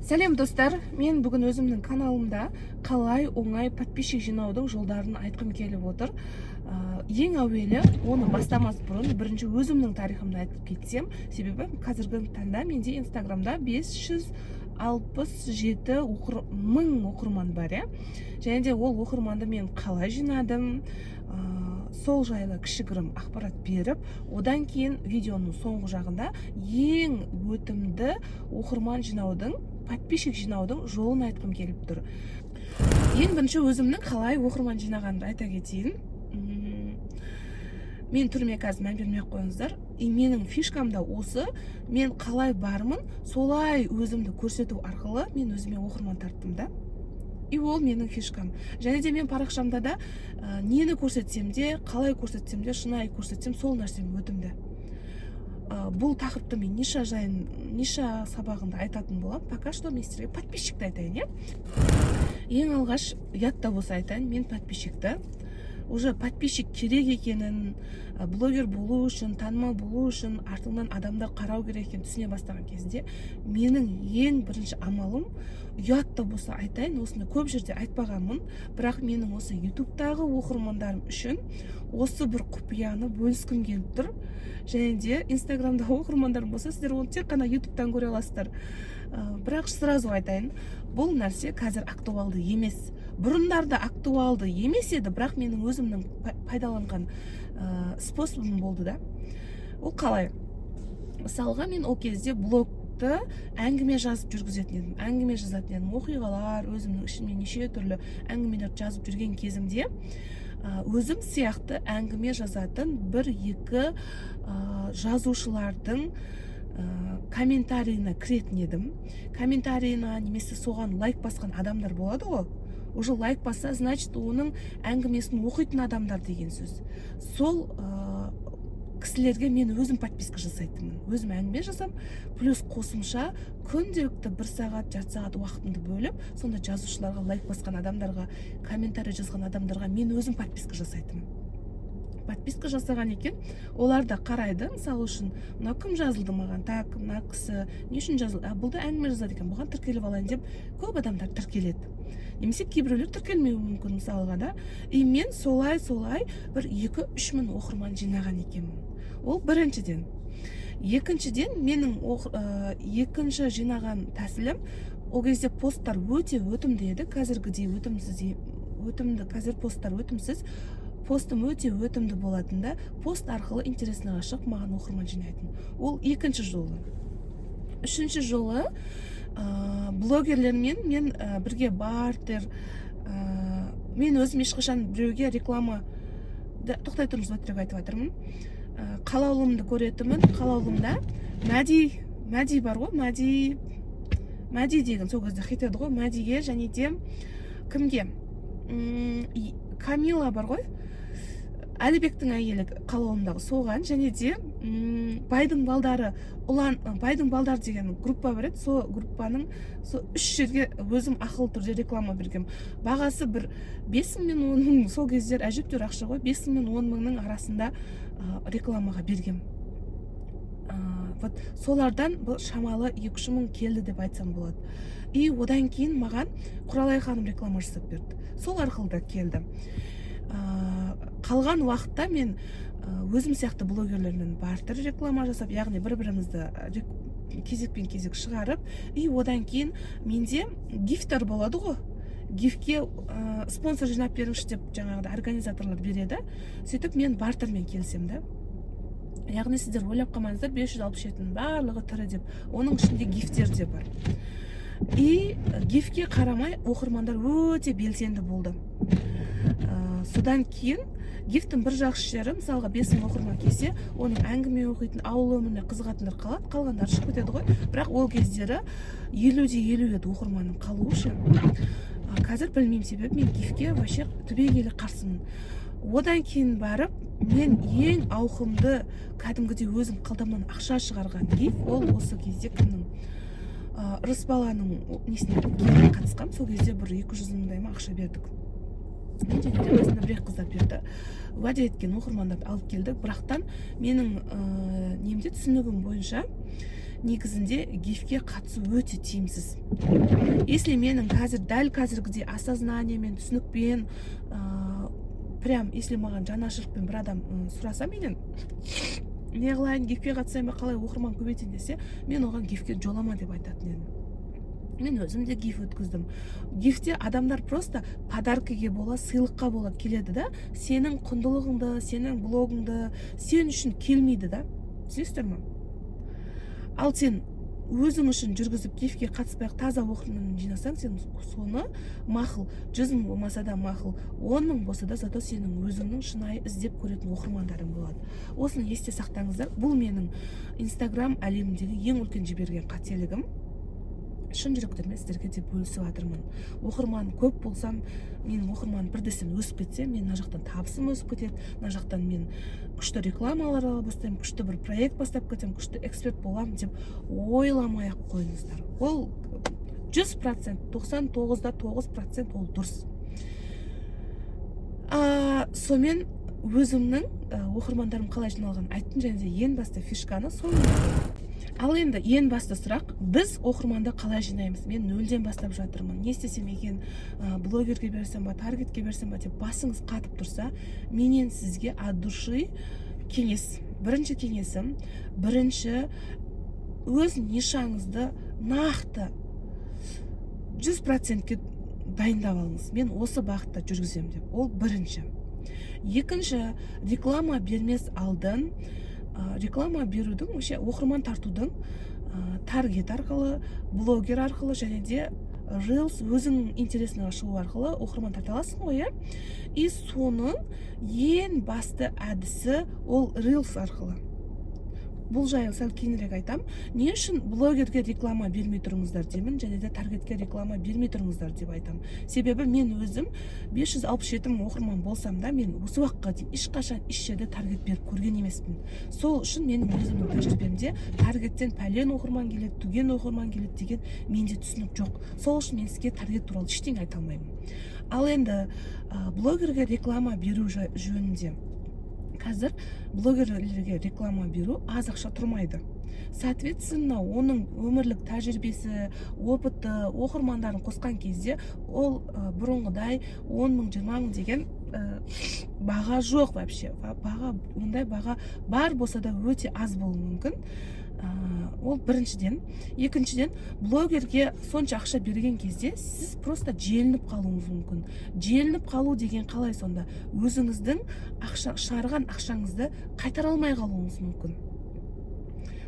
Сәлем, достар! Мен бүгін өзімнің каналымда қалай оңай подписчик жинаудың жолдарын айтқым келіп отыр. Ең әуелі оны бастамас бұрын бірінші өзімнің тарихымды айтып кетсем, себебі қазіргі таңда менде Инстаграмда 567 мың оқырман бар, иә. Және де ол оқырманды мен қалай жинадым, сол жайлы кішігірім ақпарат беріп, одан кейін видеоның соңғы жағында ең өтімді оқырман жинаудың, подписчик жинаудың жолын айтқым келіп тұр. Ең бірінші өзімнің қалай оқырман жинағанымды айта кетейін. Мен түріме қазір мән бермей ақ қойыңыздар. И менің фишкам да осы: мен қалай бармын, солай өзімді көрсету арқылы мен өзіме оқырман тарттым да. И ол менің фишкам. Және де мен парақшамда да нені көрсетсем де, қалай көрсетсем де, шынайы көрсетсем, сол нәрсем өтімді. Бұл тақырыпты мен ниша жайын, ниша сабағында айтатын боламын. Пока что мен сіздерге подписчикті айтайын, иә. Ең алғаш, ұят та болса айтайын, мен подписчикті уже подписчик керек екенін, блогер болу үшін, танымал болу үшін артыңнан адамдар қарау керек екенін түсіне бастаған кезде менің ең бірінші амалым, ұят та болса айтайын, осыны көп жерде айтпағанмын, бірақ менің осы Ютубтағы оқырмандарым үшін осы бір құпияны бөліскім келіп тұр. Және де Инстаграмдағы оқырмандарым болса, сіздер оны тек қана Ютубтан көре аласыздар. Бірақ сразу айтайын, бұл нәрсе қазір актуалды емес. Бұрындарда актуалды емес еді, бірақ менің өзімнің пайдаланған способым болды да. Ол қалай? Мысалға, мен ол кезде блогты әңгіме жазып жүргізетін едім, әңгіме жазатын едім, оқиғалар, өзімнің ішімнен неше түрлі әңгімелерді жазып жүрген кезімде өзім сияқты әңгіме жазатын бір екі жазушылардың комментарийіне кіретін едім. Комментарийіне немесе соған лайк басқан адамдар болады ғой. Уже лайк басса, значит, оның әңгімесін оқитын адамдар деген сөз. Сол кісілерге мен өзім подписка жасайтынмын. Өзім әңгіме жазамын, плюс қосымша күнделікті бір сағат, жарты сағат уақытымды бөліп, сонда жазушыларға, лайк басқан адамдарға, комментарий жазған адамдарға мен өзім подписка жасайтынмын. Подписка жасаған екен, олар да қарайды. Мысалы үшін, мынау кім жазылды маған? Так, мына кісі не үшін жазылды? А, бұл да әңгіме жазады екен, бұған тіркеліп алайын деп көп адамдар тіркеледі немесе кейбіреулер тіркелмеуі мүмкін, мысалға да. И мен солай солай бір 2-3 мың оқырман жинаған екенмін. Ол біріншіден. Екіншіден, менің екінші жинаған тәсілім: ол кезде посттар өте өтімді еді, қазіргідей өтімсіз өтімді. Қазір посттар өтімсіз. Постым өте өтімді болатын да, пост арқылы интересныйға шығып, маған оқырман жинайтын. Ол екінші жолы. Үшінші жолы, блогерлермен мен бірге бартер. Мен өзім ешқашан біреуге реклама да, тоқтай тұрыңыз, өтірік айтып жатырмын. Қалаулымды көретінмін. Қалаулымда Мәди, Мәди бар ғой, Мәди, Мәди деген сол кезде хит еді ғой. Мәдиге және де кімге, Камила бар ғой, Әлібектің әйелі, Қалаулымдағы, соған және де Байдың балдары, Ұлан, Байдың балдары деген группа бар еді. Сол группаның, сол үш жерге өзім ақылы түрде реклама бергенмін. Бағасы бір 5000 мен 10 000, сол кездері әжептәуір ақша ғой, 5000 мен 10 000-ның арасында рекламаға бергем. Вот солардан бұл шамалы 2-3 мың келді деп айтсам болады. И одан кейін маған Құралай ханым реклама жасап берді, сол арқылы да келді. Қалған уақытта мен өзім сияқты блогерлермен бартер реклама жасап, яғни бір бірімізді кезекпен кезек шығарып. И одан кейін менде гифтер болады ғой, гифке спонсор жинап беріңізші деп жаңағыдай организаторлар береді. Сөйтіп мен бартермен келісемін да. Яғни сіздер ойлап қалмаңыздар, 567-нің барлығы тірі деп, оның ішінде гифтер де бар. И гифке қарамай оқырмандар өте белсенді болды. Содан кейін гифтің бір жақсы жері, мысалға, 5000 оқырман келсе, оның әңгіме оқитын, ауыл өміріне қызығатындар қалады, қалғандары шығып кетеді ғой. Бірақ ол кездері 50 де 50 еді оқырманның қалуы ше. А қазір білмеймін, себебі мен гифке вообще түбегейлі қарсымын. Одан кейін барып мен ең ауқымды, кәдімгідей өзім қалтамнан ақша шығарған гиф, ол осы кезде кімнің, Рысбаланың несіне, гифіне қатысқанмын. Сол кезде бір 200 мыңдай ма ақша бердік мен және де қасында бір екі қыздар берді. Уәде еткен оқырмандарды алып келдік. Бірақтан менің немде, түсінігім бойынша, Негізінде гивке қатысу өте тиімсіз. Если менің қазір, дәл қазіргідей осознаниемен, түсінікпен, прям если маған жанашырлықпен бір адам сұраса менен: «Не қылайын, гивке қатысайын ба, қалай оқырман көбейтейін?» – десе, мен оған гивке жолама деп айтатын едім. Мен өзім де гив өткіздім. Гивте адамдар просто подаркіге бола, сыйлыққа бола келеді да, сенің құндылығыңды, сенің блогыңды, сен үшін келмейді да, түсінесіздер ма? Ал сен өзің үшін жүргізіп, гивке қатыспай ақ таза оқырман жинасаң, сен соны мақұл, 100 000 болмаса да мақұл, 10 000 болса да, зато сенің өзіңнің шынайы іздеп көретін оқырмандарың болады. Осыны есте сақтаңыздар. Бұл менің Инстаграм әлеміндегі ең үлкен жіберген қателігім. Шын жүректермен сіздерге де бөлісіп жатырмын. Оқырман көп болсам, менің оқырманым бірден өсіп кетсе, мен мына жақтан табысым өсіп кетеді, мына жақтан мен күшті рекламалар ала бастаймын, күшті бір проект бастап кетемін, күшті эксперт боламын деп ойламай ақ қойыңыздар. Ол 100%, 99,9% ол дұрыс. Сонымен өзімнің оқырмандарым қалай жиналғанын айттым және де ең басты фишканы сол. Ал енді ең басты сұрақ: біз оқырманды қалай жинаймыз? Мен нөлден бастап жатырмын, не істесем екен, блогерге берсем ба, таргетке берсем ба деп басыңыз қатып тұрса, менен сізге от души кеңес. Бірінші кеңесім: бірінші, өз нишаңызды нақты 100%-ке дайындап алыңыз, мен осы бағытта жүргіземін деп. Ол бірінші. Екінші, реклама бермес алдын, реклама берудің, вообще оқырман тартудың таргет арқылы, блогер арқылы және де рилс, өзің интересныйға шығу арқылы оқырман тарта аласың ғой, иә. И соның ең басты әдісі ол рилс арқылы. Бұл жайлы сәл кейінірек айтам. Не үшін блогерге реклама бермей тұрыңыздар деймін және де таргетке реклама бермей тұрыңыздар деп айтамын? Себебі мен өзім 567 мың оқырман болсам да, мен осы уақытқа дейін ешқашан еш жерде таргет беріп көрген емеспін. Сол үшін менің өзімнің тәжірибемде таргеттен пәлен оқырман келеді, түген оқырман келеді деген менде түсінік жоқ. Сол үшін мен сізге таргет туралы ештеңе айта алмаймын. Ал енді блогерге реклама беру жөнінде. Қазір блогерлерге реклама беру аз ақша тұрмайды. Соответственно, оның өмірлік тәжірибесі, опыты, оқырмандарын қосқан кезде ол бұрынғыдай 10 мың, 20 мың деген баға жоқ вообще. Баға, ондай баға бар болса да, өте аз болуы мүмкін. Ол біріншіден. Екіншіден, блогерге сонша ақша берген кезде сіз просто желініп қалуыңыз мүмкін. Желініп қалу деген қалай сонда? Өзіңіздің ақша шығарған ақшаңызды қайтара алмай қалуыңыз мүмкін.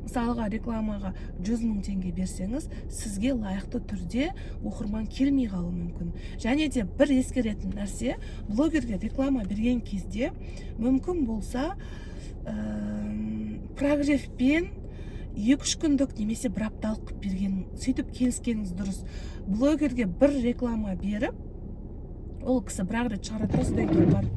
Мысалға, рекламаға 100 мың теңге берсеңіз, сізге лайықты түрде оқырман келмей қалуы мүмкін. Және де бір ескеретін нәрсе: блогерге реклама берген кезде мүмкін болса прогревпен 2-3 күндік немесе бір апталық қылып берген, сөйтіп келіскеніңіз дұрыс. Блогерге бір реклама беріп, ол кісі бір ақ рет шығарады да, содан кейін барып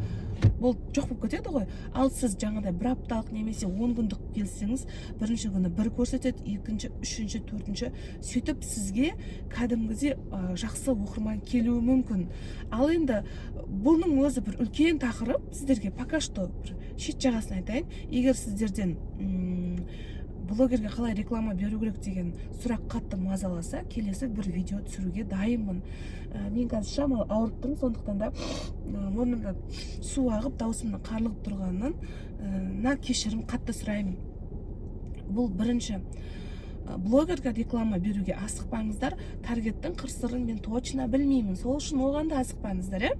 ол жоқ болып кетеді ғой. Ал сіз жаңағыдай бір апталық немесе 10 күндік келсеңіз, бірінші күні бір көрсетеді, екінші, үшінші, төртінші, сөйтіп сізге кәдімгідей жақсы оқырман келуі мүмкін. Ал енді бұның өзі бір үлкен тақырып, сіздерге пока что бір шет жағасын айтайын. Егер сіздерден блогерге қалай реклама беру керек деген сұрақ қатты мазаласа, келесі бір видео түсіруге дайынмын. Мен қазір шамалы ауырып тұрмын, сондықтан да мұрнымнан су ағып, даусымның қарлығып тұрғанынан на кешірім қатты сұраймын. Бұл бірінші. Блогерге реклама беруге асықпаңыздар. Таргеттің қыр сырын мен точно білмеймін, сол үшін оған да асықпаңыздар, иә.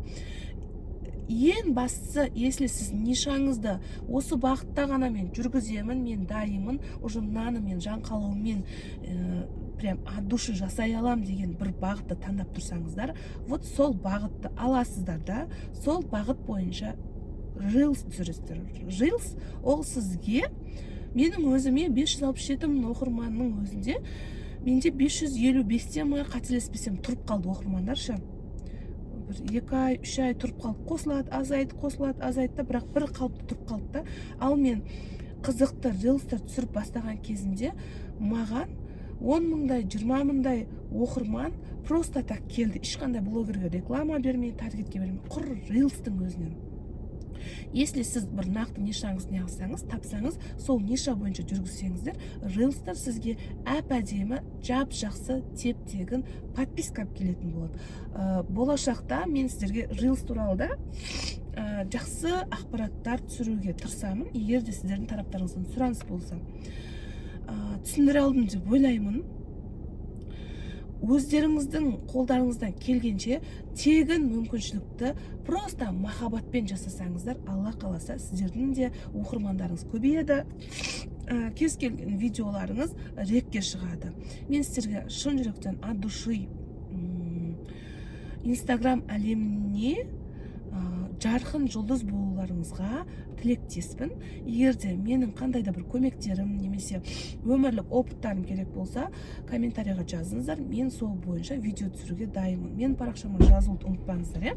Ең бастысы, если сіз нишаңызды осы бағытта ғана мен жүргіземін, мен дайынмын, уже мынаны мен жан қалауыммен прям от души жасай алам деген бір бағытты таңдап тұрсаңыздар, вот сол бағытты аласыздар да, сол бағыт бойынша рилс түсіресіздер. Рилс ол сізге, менің өзіме 567 мың оқырманның өзінде менде 555-те ма, қателеспесем, тұрып қалды оқырмандар ше. Бір 2 ай, 3 ай тұрып қалды. Қосылады, азайды, қосылады, азайды да, бірақ бір қалыпты тұрып қалды да. Ал мен қызықты рилстар түсіріп бастаған кезімде маған 10 мыңдай, 20 мыңдай оқырман просто так келді, ешқандай блогерге реклама бермей, таргетке бермей, құр рилстің өзінен. Если сіз бір нақты нишаңызды не алсаңыз, тапсаңыз, сол ниша бойынша жүргізсеңіздер, рилстар сізге әп әдемі, жап жақсы, теп тегін подписка алып келетін болады. Болашақта мен сіздерге рилс туралы да жақсы ақпараттар түсіруге тырысамын, егер де сіздердің тараптарыңыздан сұраныс болса. Түсіндіре алдым деп ойлаймын. Өздеріңіздің қолдарыңыздан келгенше тегін мүмкіншілікті просто махаббатпен жасасаңыздар, Алла қаласа, сіздердің де оқырмандарыңыз көбейеді, кез келген видеоларыңыз рекке шығады. Мен сіздерге шын жүректен, от души Инстаграм әлеміне жарқын жұлдыз болуларыңызға тілектеспін. Егер де менің қандай да бір көмектерім немесе өмірлік опыттарым керек болса, комментарийға жазыңыздар, мен сол бойынша видео түсіруге дайынмын. Менің парақшама жазылуды ұмытпаңыздар, иә.